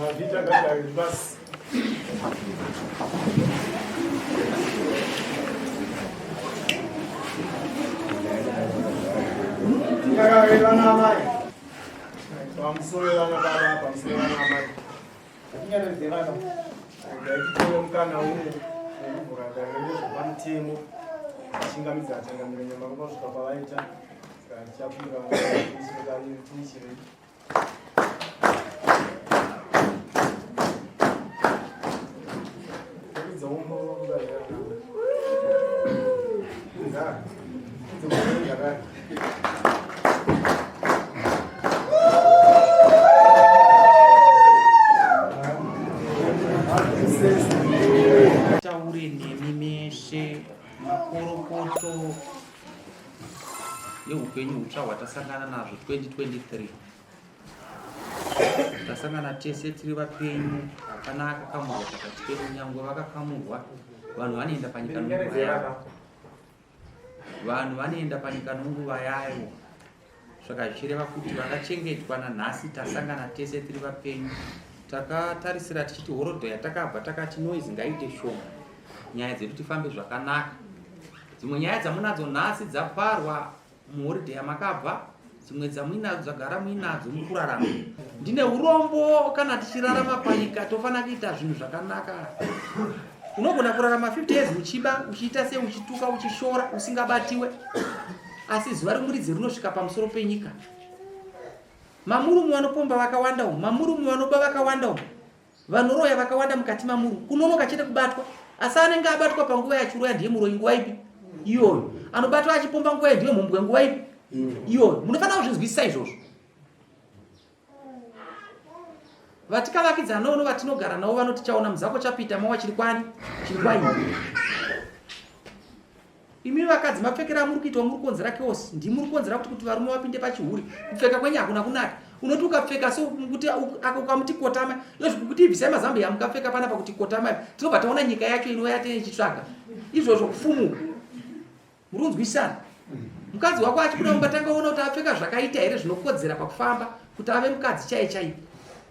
Mazvita ngagare pasi. Ngagare vana amai. Pamusoro vana baba, pamusoro vana amai. Tinyaradze vana. Ndaitore mukana uno wekuvhura dare nezvepamutemo. Tichingamidza changamire nyama kusvika pavaita. Saka tichakumbira tichirei. Taure nemi meshe makorokoto yeupenyu hutsva hwatasangana nazvo 2023 tasangana tese tiri vapenyu hapana akakamurwa pakati pedu nyangwe vakakamurwa vanhu vanoenda panyika nonguva yavo vanhu vanoenda panyika nonguva yayo saka zvichireva kuti vakachengetwa nanhasi tasangana tese tiri vapenyu takatarisira tichiti horodho yatakabva takati noise ngaiite shoma nyaya dzedu tifambe zvakanaka Dzimwe nyaya dzamunadzo nhasi dzaparwa muholiday yamakabva, dzimwe dzamuinadzo dzagara muinadzo muri kurarama. Ndine urombo kana tichirarama panyika tofanira kuita zvinhu zvakanaka. Unogona kurarama 50 years uchiba, uchiita sei, uchituka, uchishora, usingabatiwe, asi zuva remuridzi rinosvika pamusoro penyika. Mamurume vanopomba vakawanda umu, mamurume vanoba vakawanda umu. Vanoroya vakawanda mukati mamuru kunonoka chete kubatwa asi anenge abatwa panguva yachiroya ndiye muroyi nguva ipi iyoyo anobatwa achipomba nguva iyo ndiye mhombwe nguva ipi iyoyo munofanira kuzvinzwisisa izvozvo vatikavakidzana navo vatinogara navo vanoti chaona muzako chapita mawa chiri kwani chiri kwaini Imi vakadzi mapfekero amuri kuitwa muri kukonzera chaos ndimi muri kukonzera kuti kuti varume vapinde pachihure kupfeka kwenyu hakuna kunaka unoti ukapfeka so kuti ukamuti kotama izvo kuti ibvisai mazambiya amukapfeka panapa kuti kotama tinobva taona nyika yacho inouya tichitsvaga izvozvo kufumuka muri kunzwisana mukadzi wako achibuda mumba tanga ona kuti apfeka zvakaita here zvinokodzera pakufamba kuti ave mukadzi chaiye chaiye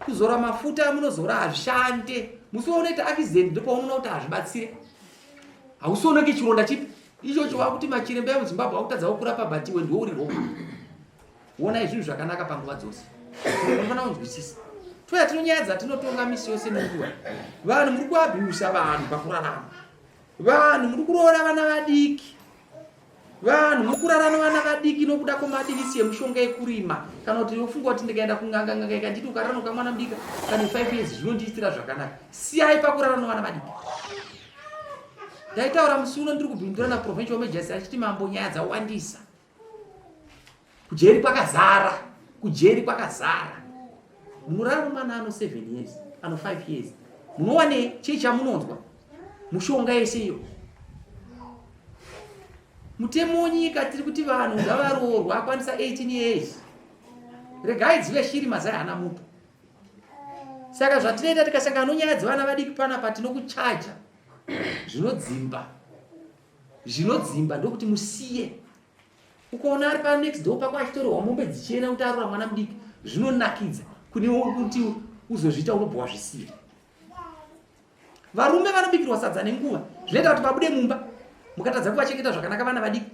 kuzora mafuta amunozora hazvishande musi waunoita accident ndopaunoona kuti hazvibatsire hausioneke chironda chipi ichocho wakuti machiremba emuzimbabwe akutadza kukurapa but iwe ndiwe uri wrong wonai zvinhu zvakanaka panguva dzose unofanira kunzwisisa toya tino nyaya dzatinotonga misi yose nenguva vanhu muri kuabhiusa vanhu pakurarama vanhu muri kuroora vana vadiki Vanhu mukurara nevana vadiki nokuda kwemadivisi emushonga ekurima kana kuti yofunga kuti ndikaenda kun'anga n'anga ikanditi ukarara nokamwana mudiki kane 5 years zvinondiitira zvakanaka. Siyai pakurara nevana vadiki. Ndaitaura musi uno ndiri kubhindura naprovincial majors achiti mambo nyaya dzawandisa. Kujeri kwakazara, kujeri kwakazara. Munorara nomwana ano 7 years, ano 5 years. Munowanei? Chii chamunonzwa? Mushonga yese iyo. Mutemo wenyika tiri kuti vanhu ngavaroorwa akwanisa 18 years. Regai dzive shiri mazai hana muto. Saka zvatinoita tikasangana nonyaya dzevana vadiki panapa tinokuchaja zvinodzimba. Zvinodzimba ndokuti musiye. Ukaona ari panext door pako achitorerwa mombe dzichienda kuti arora mwana mudiki zvinonakidza kune kuti uzozviita unobva wazvisiya. Varume vanobikirwa sadza nenguva zvinoita kuti vabude mumba mukatadza kuvachengeta zvakanaka vana vadiki.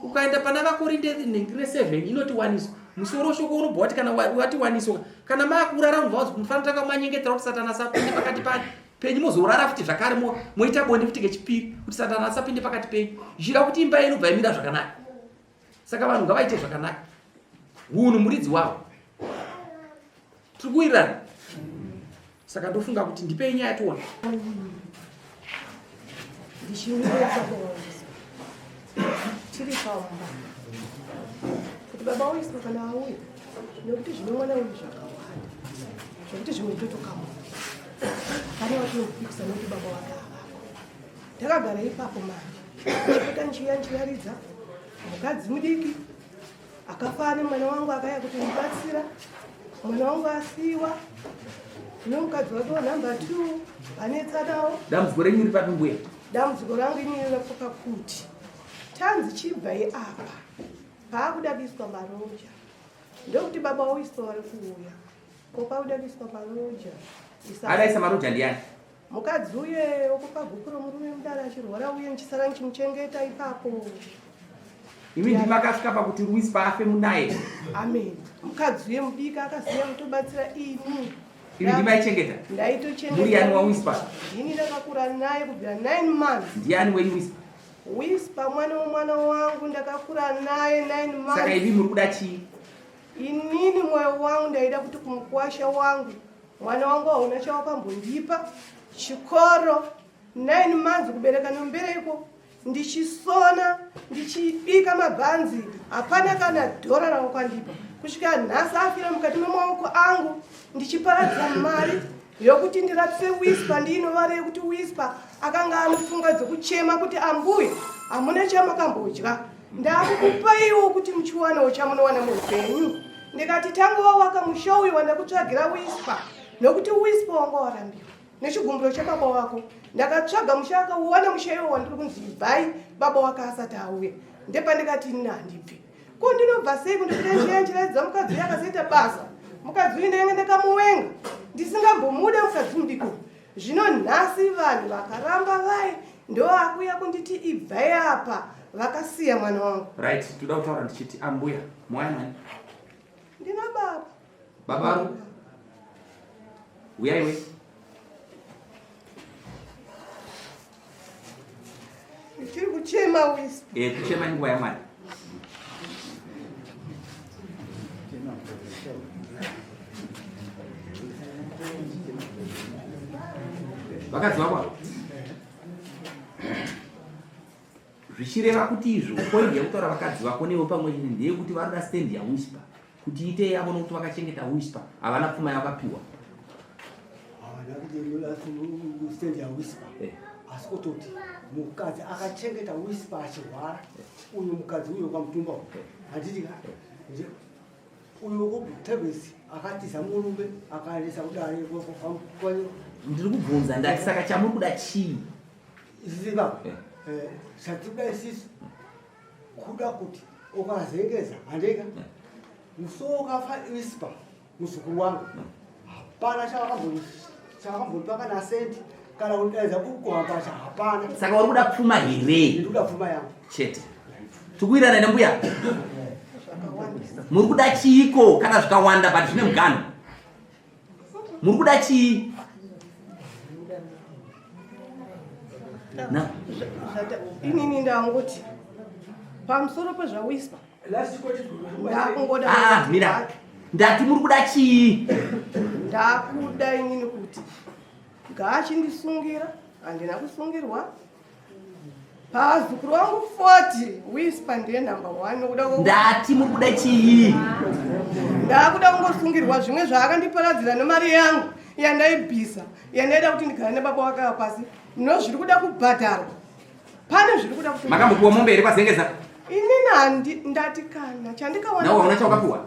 Ukaenda pana vaKorinde nengine 7 inoti waniso musoro shoko unobva wati kana wati waniso kana maakurara unobva wazi mufanira tanga manyengetera kuti satani asapinde pakati pani penyu mozorara futi zvakare moita bonde futi kechipiri kuti satani asapinde pakati penyu zvichida kuti imba yenyu bva imira zvakanaka saka vanhu ngavaite zvakanaka. Hunhu muridzi wavo. Tiri kuwirirana. Saka ndofunga kuti ndipei nyaya tione. Ndichiuya tiri pamba kuti baba waiswa kana auya nekuti zvine mwana uyu zvakawanda zvekuti zvimwe totokamura pane watinopikisa nekuti baba wake avako Ndakagara ipapo manje ndichipota ndichiuya ndichivaridza mukadzi mudiki akafa ane mwana wangu akaya kutondibatsira mwana wangu asiwa nomukadzi wake wanumber two anetsanawo. Dambudziko renyu riri papi mbuya? Dambudziko rangu inini rapoka kuti tanzi chibvai apa paakuda kuiswa maroja ndokuti baba waiswa vari kuuya ko pakuda kuiswa maroja adaisa maroja ndiyani? Mukadzi uye wokupa gupuro murume mudara achirwara uye ndichisara ndichimuchengeta ipapo. Imi ndimi makasvika pakuti Luis paafe munaye. Amen. Mukadzi uye mudiki akasiya kutobatsira ini. Imi ndimi aichengeta? Ndaitochengeta. Muri yani waWhisper? Ndini ndakakura naye kubvira 9 months. Ndiani wenyu Whisper? Whisper mwana womwana wangu ndakakura naye 9 months. Saka imi muri kuda chii? Inini mwoyo wangu ndaida kuti kumukwasha wangu Mwana wangu hauna chawakambondipa chikoro 9 months kubereka nombereko ndichisona ndichibika mabhanzi hapana kana dhora rawakandipa kusvika nhasi afira mukati memaoko angu ndichiparadza mari yokuti ndirapise whisper ndiinovara yekuti whisper akanga anofunga dzekuchema kuti ambuya hamuna chamakambodya ndakukupaiwo kuti muchiwanawo chamunowana muupenyu ndikati tanga wawaka musha uyu wandakutsvagira whisper nokuti whisper wanga warambiwa nechigumburo chababa wako ndakatsvaga musha akauwana musha iwo wandiri kunzi ibvai baba wake asati auya ndepandikati ini handibvi ko ndinobva sei kundikuita njiya njiratidza mukadzi uyu akazoita basa mukadzi uyu ndainge ndakamuwenga ndisingambomuda mukadzi mudiki Zvino nhasi vanhu vakaramba vaye ndovakuya kunditi ibvai apa vakasiya mwana wangu. Right, toda kutaura ndichiti ambuya moya nani? Ndina baba. Baba ru. Uyai we. Ndichiri kuchema wisi. Eh, kuchema inguva yaMwari. Vakadzi vako zvichireva kuti izvo point yekutaura vakadzi vako newe pamwe chete ndeyekuti vanoda stand yawhisper kuti ite yavo nokuti vakachengeta whisper havana pfuma yavakapiwa havana kuti stand yawhisper eh. asi kutoti mukadzi akachengeta whisper achirwara uyu mukadzi uyo kwamutumba eh. handiti ka eh. uyo wekutebesi akatiza murume akaendesa kudare ndiri kubvunza ndati saka chamuri kuda chii isisi baba chatikuda isisu kuda kuti ukazengeza handika musi wakafa ispa muzukuru wangu hapana chawakambonipa kana sendi kana kundidaidza kukuhambasha hapana. Saka uri kuda pfuma here? Ndiri kuda pfuma yangu chete. Tikuwirirana nembuya, muri kuda chiiko kana zvikawanda but zvine muganho muri kuda chii? Inini ndangoti pamusoro pezvawispa Ah, mira ndati muri kuda chii ndakuda inini kuti gaachindisungira handina kusungirwa pazukuru wangu 40 whisper ndiye number one nokuda ndati muri kuda chii ndakuda kungosungirwa zvimwe zvaakandiparadzira nemari yangu yandaibvisa yandaida kuti ndigare nebaba wake pasi no zviri kuda kubhadharwa pane zviri kuda kuti makambopiwa mombe here kwazengeza inini handi ndati kana chandikawana nawe hauna chawakapiwa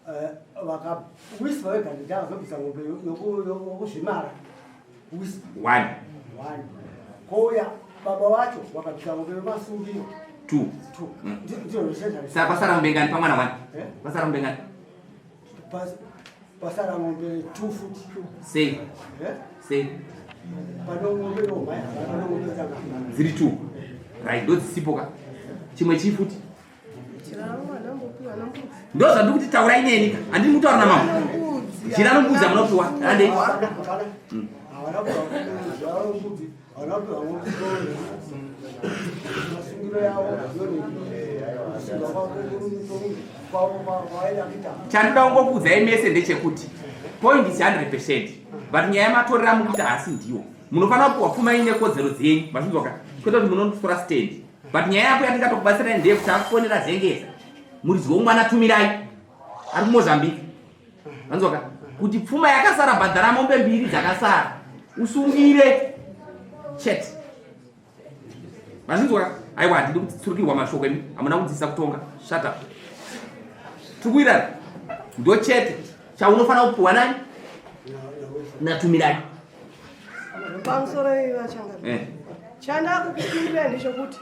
eh, vakawispa vega ndakazobvisa mombe yokuzvimara wispa one one kouya baba wacho wakabvisa mombe yemasungiro two two mm. saka pasara mombe ngani pamwana one eh? pasara mombe ngani pasara mombe two futi sei eh? sei pano mombe yomai pano mombe dzaka dziri two right ndodzisipo ka chimwe chii futi ndo zvandiri kuti taurai neni ka handiri kutaura namambo jira nombudzi amunopiwa handei masungiro yavo Chandoda kungokuudzai mese ndechekuti point is 100%, but nyaya yamatorera mukuita hasi ndiwo. Munofanira kupiwa pfuma ine kodzero dzenyu, mazvinzwa ka? Kwete kuti munotora stand, but nyaya yako yatingatokubatsirai ndeyekuti akufonera Zengeza, muridzi womwana Tumirai ari kuMozambique, vanzwa ka? Kuti pfuma yakasara, bhadhara mombe mbiri dzakasara, usungire chete, mazvinzwa ka? Aiwa, handidi kutsurukirwa mashoko imi, hamuna kudzidzisa kutonga. Shut up. Tiri kuwirana, ndo chete chaunofanira kupiwa nani? Natumirai. Pamusoro vachanga. Chandakukupindura ndechekuti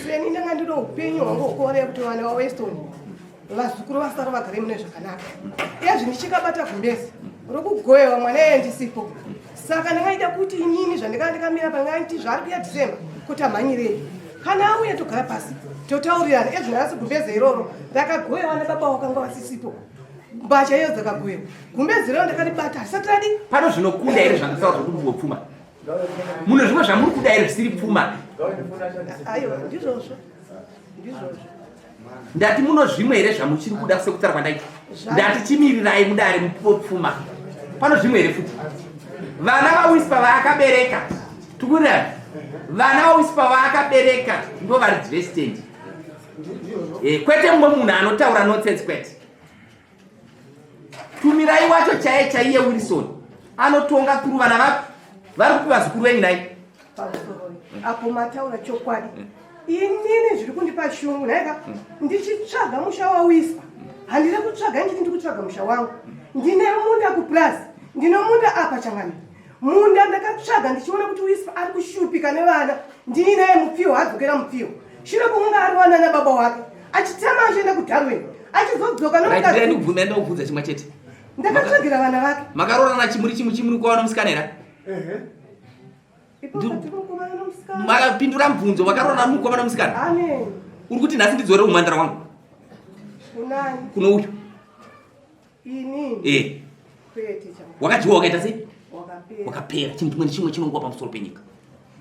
seni ndanga ndine upenyu hwangu hwokuorera kuti vana vaWeston, vazukuru vasara vagare mune zvakanaka. Iyazvi ndichikabata gumbezi rokugoyewa mwana iye ndisipo, saka ndingaida kuti inini zvandikanga ndikamira pangaiti zvaari kuya December kuti amhanyirei, kana auya togara pasi totaurirana. Ezvi nhasi gumbeze iroro rakagoyewa nababa wakanga vasisipo, mbatya iyo dzakagoyewa, gumbezi rero ndakaribata harisati radi. Pano zvinokunda here zvandataura zvokuti pfuma? Mune zvimwe zvamuri kuda here zvisiri pfuma? Aiwa, ndizvozvo, ndizvozvo. Ndati muno zvimwe here zvamuchiri kuda sekutaura kwandaita? Ndati chimirirai mudare mupiwe pfuma. Pano zvimwe here futi? Vana vaWispa vaakabereka, tikurirani, vana vaWispa vaakabereka ndo varidzi vestand, kwete mumwe munhu anotaura nonsense, kwete Tumirai wacho chaiye chaiye. Wilson anotonga through vana vapi? Vari kupi vazukuru venyu nai? Pamusoro apo mataura chokwadi. Inini zviri kundipa shungu nhaika, ndichitsvaga musha waWispa, handina kutsvaga nditi ndiri kutsvaga musha wangu. Ndine munda kupurazi, ndine munda apa changani. Munda ndakatsvaga ndichiona kuti Wispa ari kushupika nevana. Ndini naye mupfiwa, adzokera mupfiwa shure kwokunge ariwana nababa wake achitama achienda kuDarwin, achizodzoka nomukadzi. Ndikubvumira, ndokubvunza chimwe chete. Ndakatsvagira vana vake. Makaroorana chimuri chimwe chimuri kwawana musikana here? Ipo tiri mukomana nomusikana. Makapindura mubvunzo, makaroorana mukomana musikana? Amen. Uri kuti nhasi ndidzore umhandara wangu? Unani? Kuno uyu. Inini? Kwete changu. Wakadyiwa wakaita sei? Wakapera. Wakapera. Chinhu chimwe nechimwe chinonguva pamusoro penyika.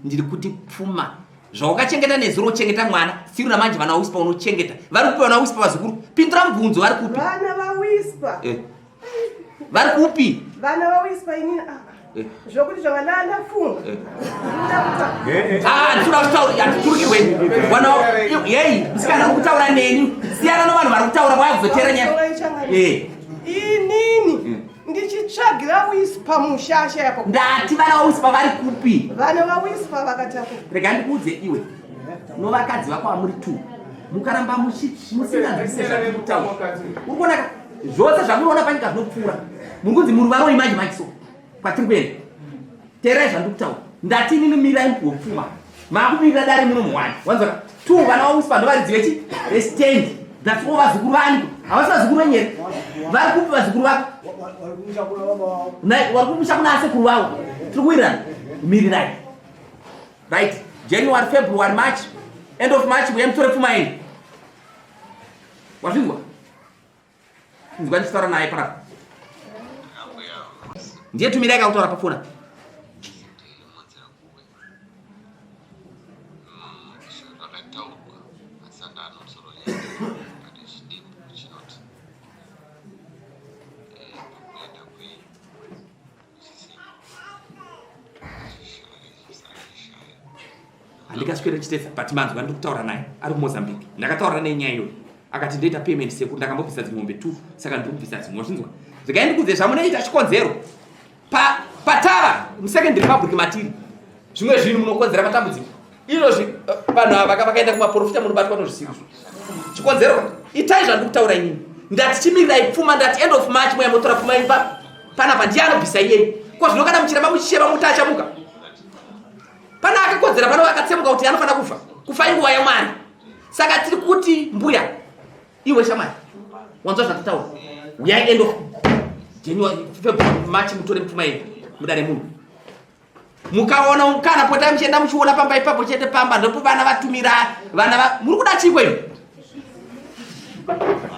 Ndiri kuti pfuma zvawakachengeta nezuro, uchengeta mwana siru namanje, vana vaWispa unochengeta vari kupi? Vana vaWispa, vazukuru, pindura mubvunzo, vari kupi? Vana vaWispa? Vari kupi? Vana vaWispa inini, ah, zvokuti zvanga ndandafunga. Ah, ndikuda kutaura, handiturukirwe wana. Yei musikana uri kutaura neni, siyana nevanhu vari kutaura, waya kuzotera nyaya. Inini ndichitsvagira Wispa mushasha yapo. Ndati vana vaWispa vari kupi? Vana vaWispa vakatakura. Rega ndikuudze iwe novakadzi vako vamuri two, mukaramba musinganzwisise zvatiri kutaura, uri kuonaka zvose zvamunoona panyika zvinopfuura. Muri kunzi muri varoi manje manje, so kwatiri kuenda, teerai zvandiri kutaura. Ndati inini mirai mupiwe pfuma, maakumirira dare muno muwani wanzwaka. Two, vana vaWispa ndovaridzi vechi vestand, that's all. Vazukuru vaaniko? Havasi vazukuru venyu here? Vari kupi vazukuru vako? Vari kumusha kuna baba vavo. Vari kumusha kuna asekuru vavo. Tiri kuwirirana, mirirai. Right, January, February, March, end of March uya mutore pfuma yenyu. Wazvinzwa? Inzwa ndichitaura naye panapa. Ndiye Tumirai kakutaura pafona. Zvakataurwa asangano musoro pane chidimbu chinoti pakuenda kwenyu chisimo chishaya. Handikaswere chitesa, but manzwa ndiri kutaura naye ari kuMozambique. Ndakataura nenyaya iyoyo, akati ndoita payment sekuru, ndakambobvisa dzimombe two, saka ndiri kubvisa dzimwe. Wazvinzwa? Zvikai ndikudze zvamunoita chikonzero. Patava muSecond Republic matiri, zvimwe zvinhu munokonzera matambudziko izvozvi. Vanhu ava vakaenda kumaprofita, munobatwa nozvisiri chikonzero. Itai zvandiri kutaura inini. Ndati chimirirai pfuma, ndati end of March moya motora pfuma yenyu. Panapa ndiye anobvisa iyeyi ko zvino kana muchiramba muchichema muti achamuka, pana akakodzera pano akatsemuka kuti anofanira kufa. Kufa inguva yaMwari. Saka tiri kuti mbuya, iwe shamwari, wanzwa zvatataura? Uyai end of January, February, March mutore pfuma yenyu mudare munhu. Mukaona mukana, potai muchienda muchiona pamba ipapo chete. Pamba ndopo vana vatumira vana va muri kuda chiko imi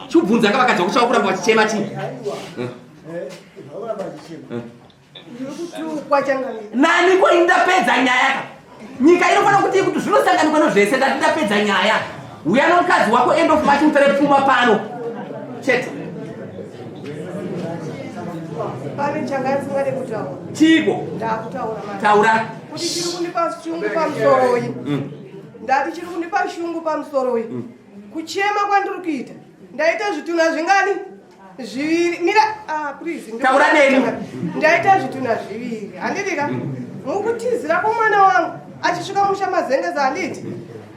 chibvunza ka vakadzi vakuchava kuramba vachichema chii? Zvakuramba chichema. Ndiri kutukwa changamire. Nani ko? Ini ndapedza nyaya ka. Nyika inofanira kuti zvinosanganikwa nozvese. Ndati ndapedza nyaya. Uya nomukadzi wako end of March mutore pfuma pano. Chete. Pane changa ndisingade kutaura. Chiiko? Ndakutaura manje. Taura. Kuti chiri kundipa shungu pamusoroi. Ndati chiri kundipa shungu pamusoroi. Kuchema kwandiri kuita. Ndaita zvitunha zvingani? Zviviri. Mira, ah please. Taura neni. Ndaita zvitunha zviviri. Handiti ka? Mukutizira kwomwana wangu achisvika musha mazengeza handiti?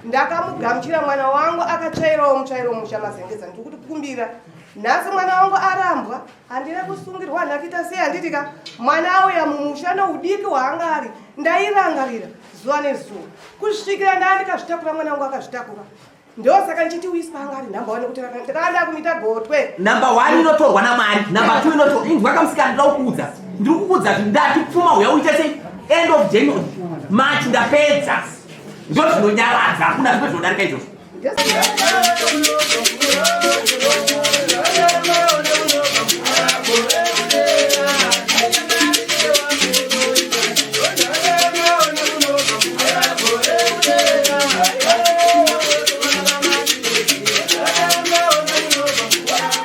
Ndakamugamuchira mwana wangu akatsvairawo mutsvairo musha mazengeza. Ndiri kukumbira. Nhasi mwana wangu arambwa, handina kusungirwa, handina kuita sei handiti ka? Mwana auya mumusha noudiki hwaanga ari, ndairangarira zuva nezuva kusvikira ndandikazvitakura mwana wangu akazvitakura. Ndosaka ndichiti Whisper anga ari number one nekuti ndakanga ndakumita gotwe. Number one inotorwa naMwari, number two inotorwa. Inzwa kamusikana, ndinoda kukuudza. Ndiri kukuudza kuti ndati pfuma huya uite sei? End of January, March ndapedza. Ndozvinonyaradza, hakuna zvimwe zvinodarika izvozvo.